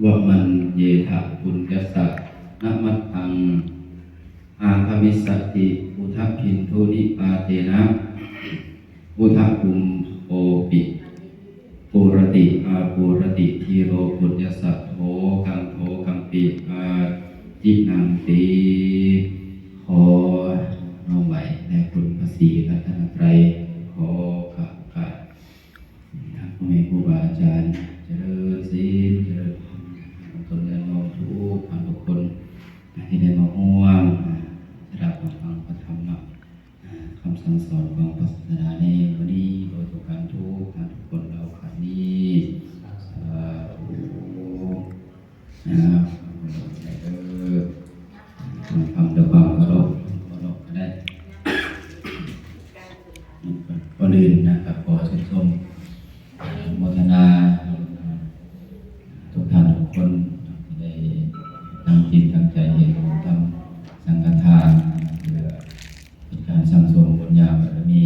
ວະມັນເຍທະປຸນຍັດສະ ນະມັດຕັງ ອາຄະມິສສະຕິ ອຸທະພິນທຸນິປາເຕນະ ອຸທະກຸມໂພປິ ປູລະຕິ ອາປູລະຕິ ທີໂຣປຸນຍັດສະ ໂທ ກັງ ໂທ ກັມປິ ອາຈິນັງຕິ. ຂໍນ້ອມໄຫວ້ແດ່ຄຸນພະສີລັດຕະນະໄຕ ຂໍກາບ ທາງພໍ່ແມ່ຄູບາອາຈານ ຈະເລີນສິນ ຈະເລີນທຳ ທາງຕົນຍາດໂຍມທຸກທ່ານທຸກຄົນ ທີ່ໄດ້ມາຮ່ວມສະດັບຮັບຟັງພະທຳເນາະ ຄຳສັ່ງສອນຂອງພະສາສະດາໃນມື້ນີ້ ໂດຍທົ່ວກັນທຸກທ່ານທຸກຄົນເຫຼົ່າຄັນນີ້ ສາທຸ. ອ່າ ທຳດ້ວຍຄວາມເຄົາລົບ ເຄົາລົບກໍໄດ້. ກ່ອນອື່ນນະ ກໍຂໍຊື່ນຊົມ ອະນຸໂມທະນາ ທຸກທ່ານທຸກຄົນທີ່ໄດ້ຕັ້ງຈິດຕັ້ງໃຈເຮັດບຸນທຳສັງຄະທານ ເພື່ອເປັນການສັ່ງສົມບຸນຍາບາລະມີ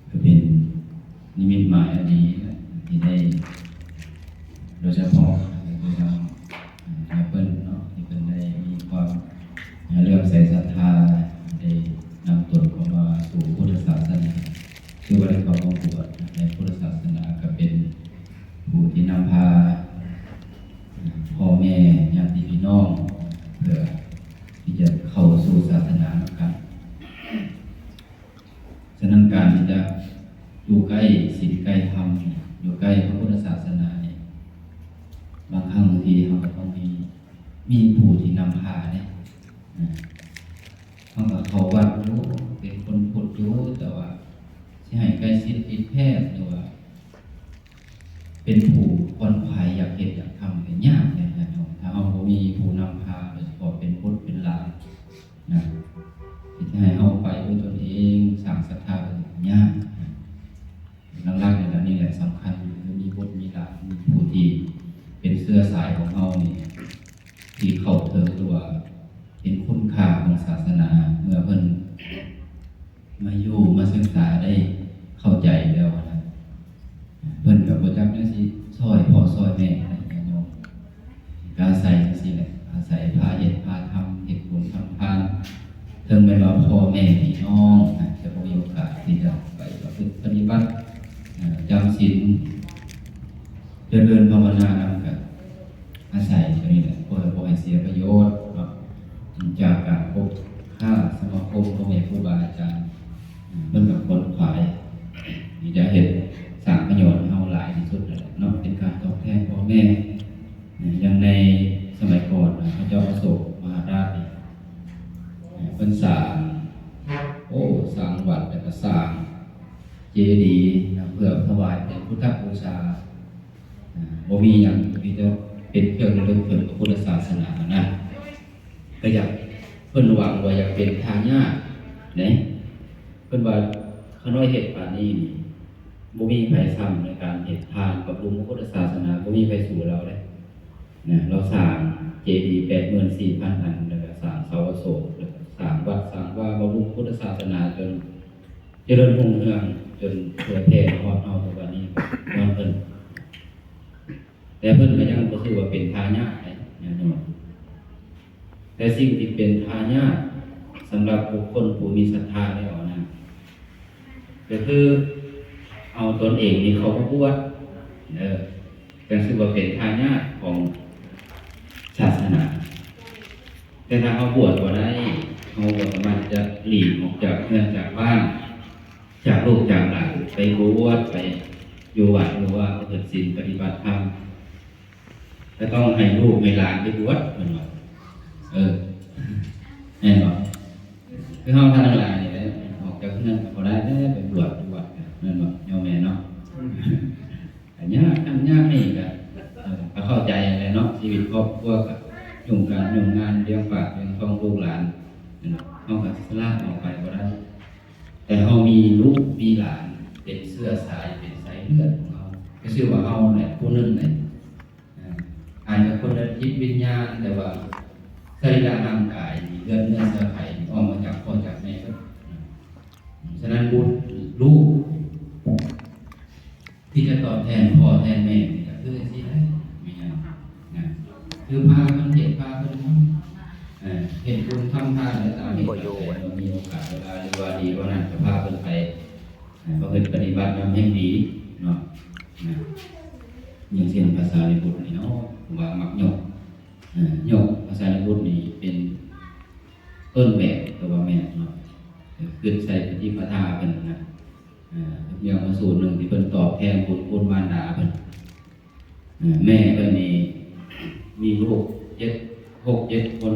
ກໍເປັນນິມິດໝາຍອັນດີນະ ທີ່ໄດ້ ໂດຍສະເພາະກໍຄືທາງ ເອີ ເພິ່ນເນາະ ທີ່ເພິ່ນໄດ້ມີຄວາມເຫຼື້ອມໃສສັດທາ ໄດ້ນຳຕົນເຂົ້າມາສູ່ພຸດທະສາສະໜາ ຄືວ່າໄດ້ເຂົ້າມາບວດໃນພຸດທະສາສະໜາ ກໍເປັນຜູ້ທີ່ນຳພາພໍ່ແມ່ຍາດຕິພີ່ນ້ອງ ເພື່ອທີ່ຈະເຂົ້າສູ່ສາສະໜານຳກັນ. ສະນັ້ນ ການທີ່ຈະຢູ່ໃກ້ສິນໃກ້ທຳ ຢູ່ໃກ້ພະພຸດທະສາສະໜານີ້ ບາງຄັ້ງບາງທີເຮົາກໍຕ້ອງມີ ມີຜູ້ທີ່ນຳພາເດ້. ເຮົາກໍເຂົ້າວັດຢູ່ ເປັນຄົນພຸດຢູ່ ແຕ່ວ່າຊິໃຫ້ໃກ້ຊິດຕິດແພດ ຫຼືວ່າ ເປັນຜູ້ຂວນຂວາຍຢາກເຮັດຢາກທຳກໍຍາກແຫຼະຍາດໂຍມ ຖ້າເຮົາບໍ່ມີຜູ້ນຳພາ ໂດຍສະເພາະເປັນບຸດເປັນຫຼານນະ ທີ່ຈະໃຫ້ເຮົາໄປດ້ວຍຕົນເອງ ສ້າງສັດທາກໍຍາກນະ. ຫຼັກໆນີ້ແຫຼະ ນີ້ແຫຼະສຳຄັນ ຄືມີບຸດມີຫຼານ ມີຜູ້ທີ່ເປັນເຊື້ອສາຍຂອງເຮົານີ້ ທີ່ເຂົ້າເຖິງ ຫຼືວ່າເຫັນຄຸນຄ່າຂອງສາສະໜາ ເມື່ອເພິ່ນ ມາຢູ່ມາສຶກສາໄດ້ເຂົ້າໃຈແລ້ວນະ ເພິ່ນກໍບໍ່ຈັກແນວຊິຊ່ອຍພໍ່ຊ່ອຍແມ່ນະຍາດໂຍມ ກະອາໄສຈັ່ງຊີ້ແຫຼະ ອາໄສພາເຮັດພາທຳ ເຮັດບຸນທຳທານ ເຖິງແມ່ນວ່າພໍ່ແມ່ພີ່ນ້ອງນະ ຈະບໍ່ມີໂອກາດທີ່ຈະໄປປະພຶດປະຕິບັດ ຈຳສິນ ຈະເລີນພາວະນານຳກັນ ອາໄສຕົວນີ້ແຫຼະ ເພື່ອບໍ່ໃຫ້ເສຍປະໂຫຍດເນາະ ຈາກການຄົບຄ້າສະມາຄົມຂອງແມ່ຄູບາອາຈານ ເພິ່ນກໍຂວນຂວາຍທີ່ຈະເຮັດສ້າງປະໂຫຍດໃຫ້ເຮົາຫຼາຍທີ່ສຸດນັ້ນແຫຼະເນາະ ເປັນການຕອບແທນພໍ່ແມ່ ຢ່າງໃນສະໄໝກ່ອນນະ ພະເຈົ້າອະໂສກມະຫາລາດນີ້ ເພິ່ນສ້າງ ໂອ້ ສ້າງວັດ ແລ້ວກໍສ້າງເຈດີນະ ເພື່ອຖວາຍເປັນພຸດທະບູຊາ. ອ່າ ບໍ່ມີຫຍັງ ມີແຕ່ເປັນເຄື່ອງລະນຶກເຖິງພະພຸດທະສາສະໜານະ ກໍຢາກ ເພິ່ນຫວັງວ່າຢາກເປັນທາຍາດເດ້ ເພິ່ນວ່າ ຂ້ານ້ອຍເຮັດປານນີ້ນີ້ ບໍ່ມີໃຜສ່ຳໃນການເຮັດທານບຳລຸງພະພຸດທະສາສະໜາ ບໍ່ມີໃຜສູ້ລາວເດ້ນະ. ລາວສ້າງເຈດີແປດໝື່ນສີ່ພັນອັນ ແລ້ວກໍສ້າງເສົາອະໂສກ ແລ້ວກໍສ້າງວັດສ້າງວາ ບຳລຸງພຸດທະສາສະໜາ ຈົນ ຈະເລີນຮຸ່ງເຮືອງ ຈົນເຜີຍແຜ່ຮອດເຮົາທຸກວັນນີ້ ຍ້ອນເພິ່ນ. ແຕ່ເພິ່ນກໍຍັງບໍ່ຖືວ່າເປັນທາຍາດໃດຍາດໂຍມ ແຕ່ສິ່ງທີ່ເປັນທາຍາດສຳລັບບຸກຄົນຜູ້ມີສັດທາແລ້ວນະ ກໍຄືເອົາຕົນເອງນີ້ເຂົ້າມາບວດເດີ ຈັ່ງຊື່ວ່າເປັນທາຍາດຂອງສາສະໜາ. ແຕ່ຖ້າເຮົາບວດບໍ່ໄດ້ ເຮົາກໍສາມາດທີ່ຈະຫຼີກອອກຈາກເຮືອນຈາກບ້ານ ຈາກລູກຈາກຫຼານ ໄປບວດ ໄປຢູ່ວັດຢູ່ວາ ປະພຶດສິນປະຕິບັດທຳ ກໍຕ້ອງໃຫ້ລູກໃຫ້ຫຼານໄປບວດ ເພິ່ນວ່າ ເອີ ແມ່ນບໍ່? ຄືເຮົາທ່ານທັງຫຼາຍນີ້ແຫຼະ ອອກຈາກເຮືອນກໍບໍ່ໄດ້ແລ້ວ ໄປບວດຢູ່ວັດ ແມ່ນບໍ່ໂຍມແມ່ເນາະ? ກໍຍາກ ຍາກນີ້ກໍ ເອີ ກໍເຂົ້າໃຈແຫຼະເນາະ ຊີວິດຄອບຄົວກໍຫຍຸ້ງການຫຍຸ້ງງານ ລ້ຽງປາກລ້ຽງທ້ອງລູກຫຼານ ເນາະ ເຮົາກໍສະຫຼາດອອກໄປບໍ່ໄດ້ ແຕ່ເຮົາມີລູກມີຫຼານເປັນເຊື້ອສາຍ ເປັນສາຍເລືອດຂອງເຮົາ ກໍຊື່ວ່າເຮົາແຫຼະຜູ້ໜຶ່ງແຫຼະ ອາ ອາດຈະຄົນລະຈິດວິນຍານ ແຕ່ວ່າສະລີລະຮ່າງກາຍ ເລືອດເນື້ອເຊື້ອໄຂ ອອກມາຈາກພໍ່ຈາກແມ່ເບິດ. ສະນັ້ນບຸດ ລູກ ທີ່ຈະຕອບແທນພໍ່ແທນແມ່ນີ້ກໍຄືຈັ່ງຊີ້ແຫຼະ ແມ່ນຫຍັງ? ບໍ່ຢູ່ ມີໂອກາດເວລາ ຫຼືວ່າດີກວ່ານັ້ນກໍພາເພິ່ນໄປ ເອີ່ ປະພຶດປະຕິບັດນຳແຮ່ງດີເນາະ ນະ ຢ່າງເຊັ່ນພາສາລິບຸດນີ້ເນາະ ວ່າມັກຍົກ ເອີ່ ຍົກພາສາລິບຸດນີ້ເປັນຕົ້ນແບບກໍວ່າແມ່ນເນາະ ຄຶດໃສ່ປະຕິປະທາເພິ່ນນະ ເອີ່ ແນວພະສູດໜຶ່ງທີ່ເພິ່ນຕອບແທນບຸນຄຸນມານດາເພິ່ນ ເອີ່ ແມ່ເພິ່ນນີ້ມີລູກເຈັດ ຫົກເຈັດຄົນ